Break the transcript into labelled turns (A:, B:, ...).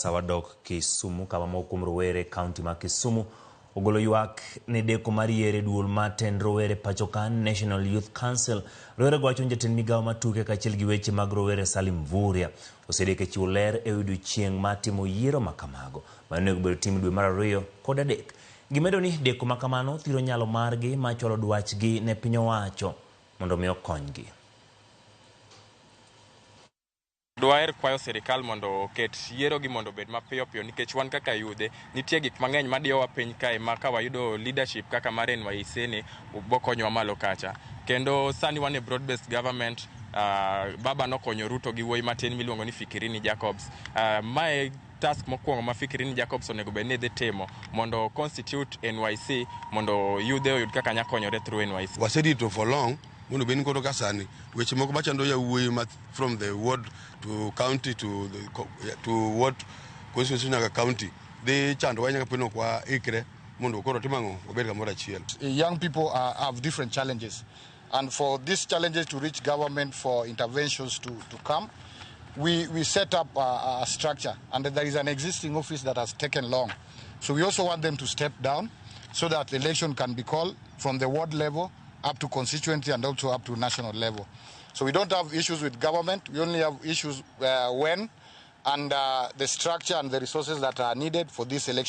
A: Wadok Kisumu kama moko kuom rowere e kaunti ma Kisumu ogolo ywak ne deko mar yiero e duol mar tend rowere pachoka National Youth Council. Rowere go wacho ni jatend migawo mar tuke kaachiel gi weche mag rowere Salim Mvurya osedeko e chiwo ler e odiochieng' mar timo yiero ma kamago ma onego bed tim dwe mar ariyo kod adek. Gimedo ni deko ma kamano thiro nyalo margi mar chwalo dwachgi ne piny owacho mondo mi okonygi.
B: Dwaher kwayo sirikal mondo oket yiero gi mondo obed mapiyo piyo nikech wan kaka yudhe nitie gik mang'eny madiyowa piny kae ma ka wayudo leadership kaka mar NYC ni bokonyowa malo kacha. Kendo sani wan e broad based government. Baba nokonyo Ruto gi wuoyi matin miluongo ni Fikirini Jacobs. Mae task mokwongo ma Fikirini Jacobs onego bed ni dhi timo mondo constitute NYC mondo yudhe oyud kaka nya konyore through NYC.
C: Waserito for long mondo bed ni koro ka sani weche moko machando yawuoyi ma from the ward to county to ward constituency nyaka county dhi chandowa nyaka pino ok waikre mondo koro watim ang'o wabed kamoro achiel.
D: Young people have different challenges. And for these challenges to reach government for interventions to come, we set up a structure, and there is an existing office that has taken long. So we also want them to step down so that the election can be called from the ward level up to constituency and also up to national level. So we don't have issues with government, we only have issues when and the structure and the resources that are needed for this election.